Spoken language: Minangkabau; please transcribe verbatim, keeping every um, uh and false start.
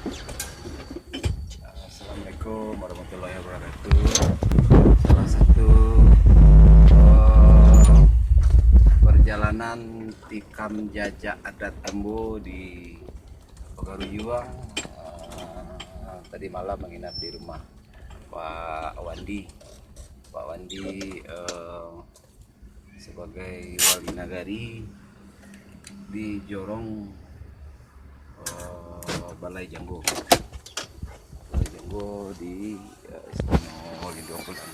Assalamualaikum warahmatullahi wabarakatuh. Salah satu, eh, perjalanan tikam jajak adat ambo di Pagaruyuang, eh, tadi malam menginap di rumah Pak Wandi. Pak Wandi, eh, sebagai wali nagari di jorong, eh, Balai Janggo. Balai Janggo di, eh, Sitano Lindong Pulang.